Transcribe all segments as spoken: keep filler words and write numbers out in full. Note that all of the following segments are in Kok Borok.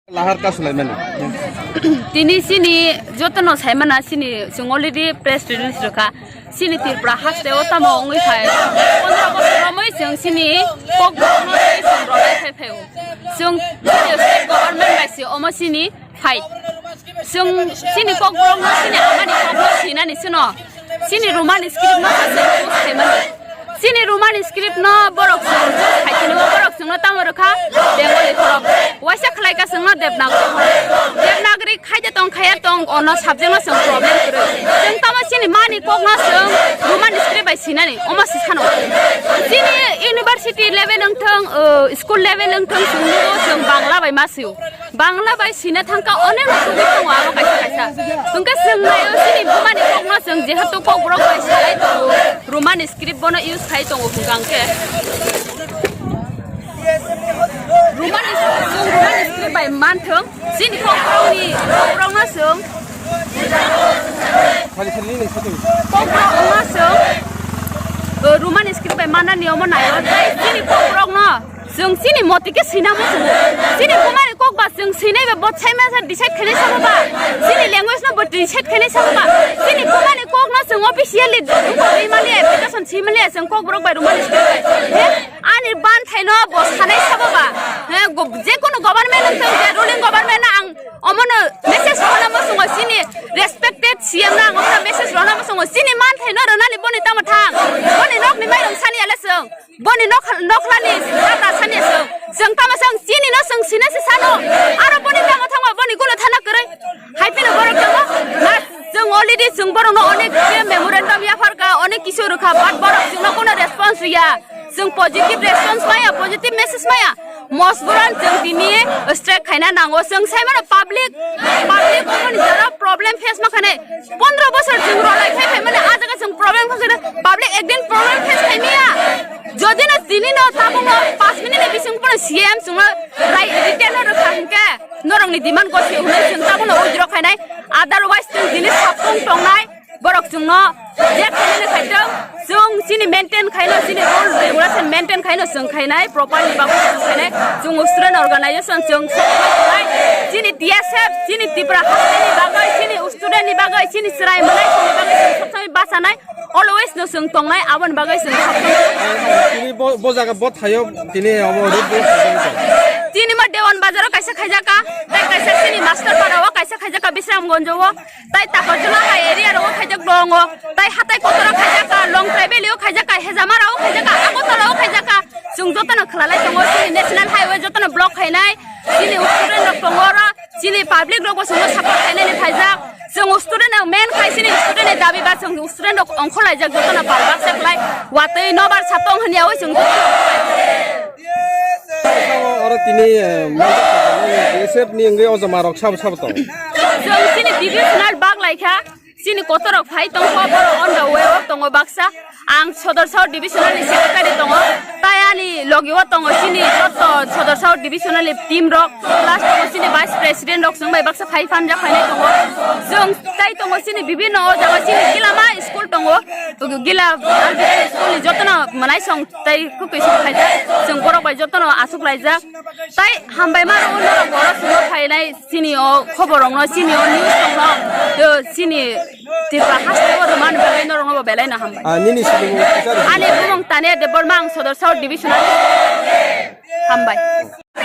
Lahar ka sulaimani. Tini chini jotono saimana chini chwng already press release rwkha. Chini Tripura haste o tamo wngwi phai pondro bosor romwi chwng chini kokborokno tei chwng rwlai phai phai o. Chwng chini state government bai se omo chini fight. Chwng chini kokborokno chini amani kokno sinani chwngno. Chini Roman script no se use khaimani. Chini Roman script no borok se use khaikhe no borok chwngno tamo rwkha Bengali borok. Waisa khlai ka chwngno Devanagari. Devanagari khaide tong khaya tong ono subject no chwng problem kwrwi. Chwng tamo chini mani kokno chwng Roman script bai sinani omo se sano. Chini university level wngthong, uh, school level wngthong chwng nugo chwng Bangla bai ma sio. Bangla bai sina thangka onek tubui tongo abo kaisa kaisa. Hwnkhe chwng naio chini bumani kokno chwng jehetu kokborok bai salai tongo, Roman script bono use khai tongo hwnkha hwnkhe. Roman script, chwng Roman script bai manthwng, chini kokborokni kokborokno chwng kokborokno chwng, o, Roman script bai manani omo naio, tei chini kokborokno Chwng chini moti khe swina muchungo. Chini bumani kok ba chwng swinai ba bo sai masa decide khainai sabo ba. Chini language no bo decide khainai sabo ba. Chini bumani kok no chwng officially dukha ri mani application si mani chwng kokborok bai Roman script bai. He, ani banthai no bo sanai sabo ba. He, go-, je kono government wngthong, je ruling government no ang omono message rwna muchungo chini respected C M no ang omono message rwna muchungo. Chini manthai no rwnani boni tamo thang. Boni nokni mairung sani ale chwng. Boni nok-, nokhlani jatra sani chwng. Chwng tamo chwng chini no chwng sina se sano. Aro boni tamo thangma boni gulo thana kwrwi. Hai phino borok tamo. Na chwng already chwng borok no onek je memorandum yapharkha, onek kisu rwkha, but borok chwngno kono response riya. Chwng positive response maya, positive message maya. Mosboran chwng tini strike khaina nango. Chwng sai mano public, public oboni jora problem face ma khanai. Pondro bosor chwng rolai khai khai mani, ah jaga chwng problem kha khe public ekdin problem face khai maya. Jodi no tini no tabuk no panch minute ni bising pono C M chwngno rai written no rwkha hinkhe norokni demand gosi hwnwi chwng tabuk no withdraw khainai. Otherwise chwng tini sapung tongnai borok chwngno je khainani khaitwng chwng chini maintain khaino chini rule regulation maintain khaino chwng khainai properly bagwi chwng khainai chwng student organization chwng chini T S F chini Tripura hasteni bagwi chini student ni bagwi chini chwrai mwnai chini bagwi chwng sob samai bachanai always no chwng tongnai aboni bagwi chwng sob samai Tini bo, bo jaga bo thaio tini obo road block khaijak. Tini ma Dewan Bazar o kaisa khaijaka, tei kaisa chini Master Para o kaisa khaijaka Bisramganj o. Tai Takarjala hai area rogo khaijak tongo. Tai hatai kotor o khaijaka, Longtrai Valley o khaijaka, Hejamara o khaijaka, Agartala o khaijaka. Chwng jotono khwlalai tongo, chini national highway jotono block khainai. Chini student rok tongo oro, chini public rok bo chwngno support khainani phaijak. Chwng student rok main khai chini student ni dabi ba chwng student rok ongkhorlaijak jotono pal baksa khlai. Watwi nobar satong hwnyawi chwng jotono. Oro tini, eh, B S F ni wngwi o jama rok sabo sabo tongo. Chwng chini divisional bak laikha. Chini kotor rok phai tongkha, borok on the way o tongo baksa. Ang Sodor South Divisional ni secretary tongo. Tai ani logi o tongo chini joto Sodor South Divisional ni team rok. Plus tongo chini vice president rok chwng bai baksa phai phanjak phainai tongo. Chwng tai tongo chini bibinno o jaga chini Gilama school tongo. Gila R B C school ni jotono mwnaisong tai kwtwi song khaijak. Chwng borok bai jotono aswk laijak. Tai hambai mano norok oro chwngno phainai. Chini o khobor rokno, chini o news rokno, o, chini Tripura haste o rwmani bagwi norokno bo belai no hambai. Ah, nini sibung kichar. Ani bumung Tania Debbarma, ang Sodor South Division. Hambai. B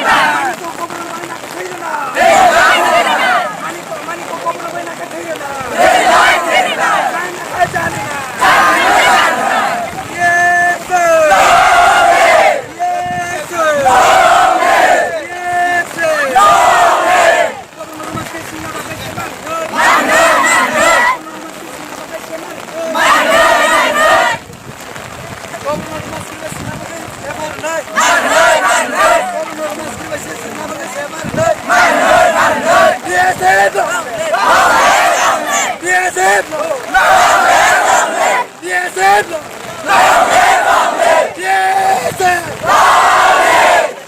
S F! B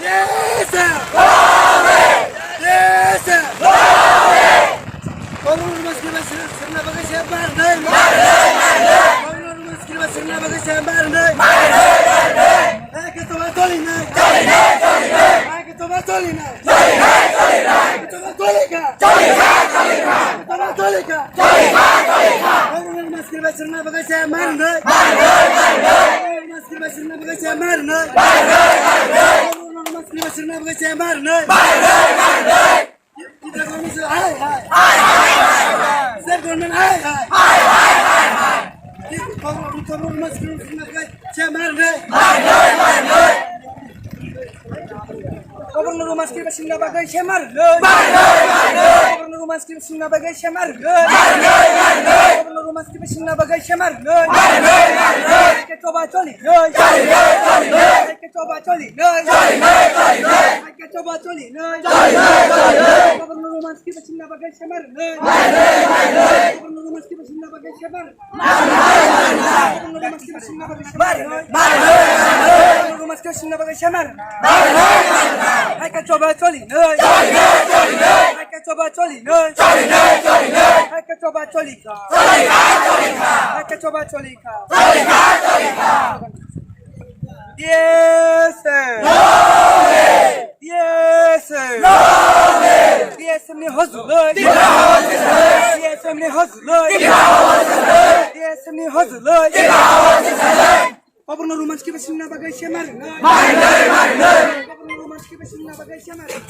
S F! B S F! Kormo Ruma Sirba Sirna Bagwi se barnai. Kormo Ruma Sirba Sirna Bagwi se barnai. Hai ke toma toli nai. Hai ke toma toli nai. Sirna bagwi se mar wngnai. Bai, bai, bai, bai. Sirna bagwi se mar wngnai. Bai, bai, bai, bai. Sirna bagwi se mar wngnai. Bai, bai, bai, bai. Kita kami se hai, hai. Hai, hai, hai, hai. Sir government hai, hai. Hai, hai, hai, hai. Kita kami, kita kami mas kami sirna bagwi se mar wngnai. Bai, bai, bai, bai. Governor Romanski basingna bagwi se mar wngnai. Bai, bai, bai, bai. Governor Romanski basingna bagwi se mar wngnai. Bai, bai, bai, bai. Governor Romanski basingna bagwi se mar wngnai. Bai, bai, bai, bai. Hai khe choba choli wngnai. Choli wngnai, choli wngnai. Hai khe choba choli wngnai. Choli wngnai, choli wngnai. Hai khe choba choli wngnai. Choli wngnai, choli wngnai. Governor Romanski basingna bagwi se mar wngnai. Bai, bai, bai, bai. Governor Romanski basingna bagwi se mar wngnai. Governor Romanski basingna bagwi se mar wngnai. Governor Romanski basingna bagwi se mar wngnai. Hai khe choba choli wngnai. Hai khe choba choli wngnai. Hai khe choba choli kha. Hai khe choba choli kha. D S M. D S M. D S M ni hojloi. D S M ni hojloi. D S M ni hojloi. Governor Romanski basingna bagwi se mar wngnai. Governor Romanski basingna bagwi se mar wngnai.